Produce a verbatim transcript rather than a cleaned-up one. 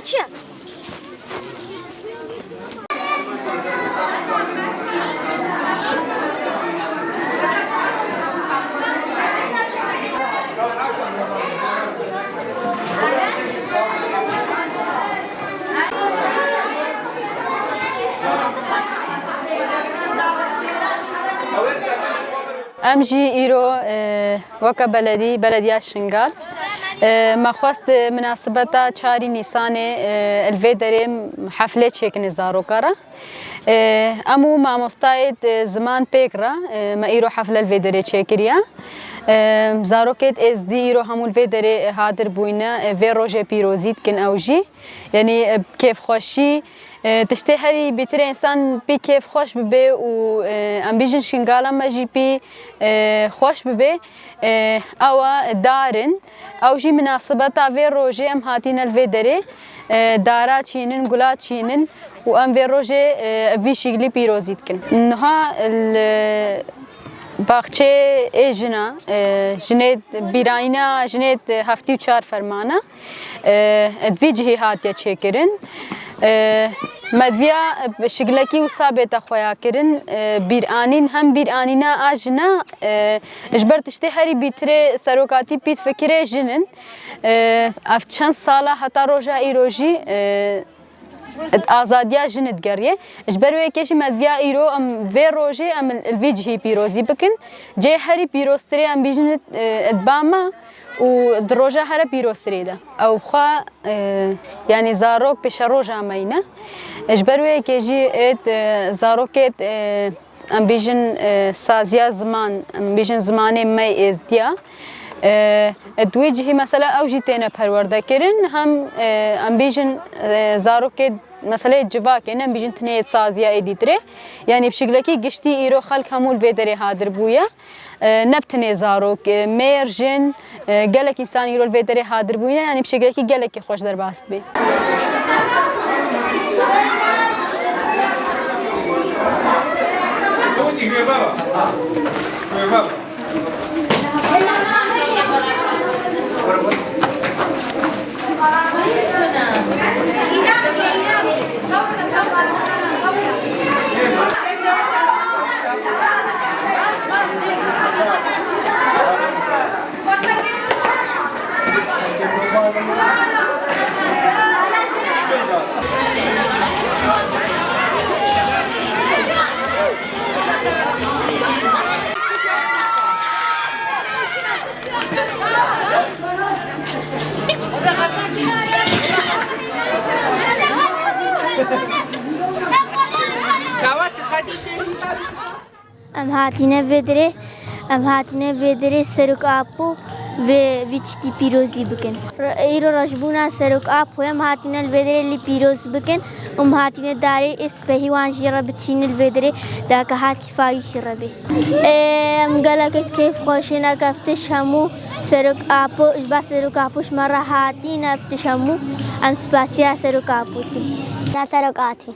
Çi ye? Em jî îro, e, weke beledî, Belediya Şingal, e, me xwest, e, minasibeta çarî Nîsanê, e, li vê derê heflê çêkinê zaroka re. E, em û mamostayê, e, ziman pêk re, e, me îro hefle li vê derê çêkiriye. E, zarokêt êzdî îro hemû li vê derê hadir bûyne, e, vê rojê pîrozî dikin ew jî. Yanî, e, kêfxweşî, e, tiştê herî bîtirê însan pî kêfxweş bibe û, e, em bîjin Şingala me jî pî, e, xweş bibe, e, ew a dar in. Ew jî minasibeta vê rojê em hatîne li vê derê, e, dara çînin, gula çînin û em vê rojê, e, vî şiklî pîrozî dikin. Niha li Baxçeyê jina, e, jinê bîranîna jinê heftî û çar fermana, e, di vî cihî hatiye çêkirin. E, me diviya şiklekî wisa bête xweyakirin, e, bîranîn, hem bîranîna a jina, e, ji ber tiştê herî bîtirê serokatî pît fikirê jin in. E, ev çend sala heta roja îro jî, e, azadiya jinê digeriye. Ji ber wê yekê jî me diviya îro em vê rojê em li vî cihî pîrozî bikin. Cê herî pîroztirê em bîjin, e, di ba me û di roja here pîroztirê de. Ew xwe, e, yanî zarok pêşeroja me yî ne. Ji ber wê yekê jî êt, e, zarokêt, e, em bîjin, e, saziya ziman, em bîjin zimanê me êzdiya. E, e, di wê cihî mesela ew jî têne perwerdekirin, hem, e, em bîjin, e, zarokê meseleyê civakê ne, em bîjin tinê saziya êdîtirê. Yanî bi şiklekî giştî îro xelk hemû li vê derê hadir bûye. E, ne bi tinê zarok, e, mêr, jin, e, gelek însan îro li vê derê hadir bûyne, yanî bi şiklekî gelekî xweş derbas dibê. Em hatine vê derê, em hatine vê derê Serok Apo vê vî tiştî pîrozî bikin. Re-, îro rojbûna Serok Apo ye, em hatine li vê derê lî pîroz bikin û em hatine darê ê spehî wan jî re biçînin li vê derê, da ke hat kîfa wî jî re bê. Ê, em gelek keyf xweş in, ev tiş hemû Serok Apo, ji ba Serok Apo ji me re hatîn, ev tiş hemû em spasiya Serok Apo dikin. Na Serok Apo.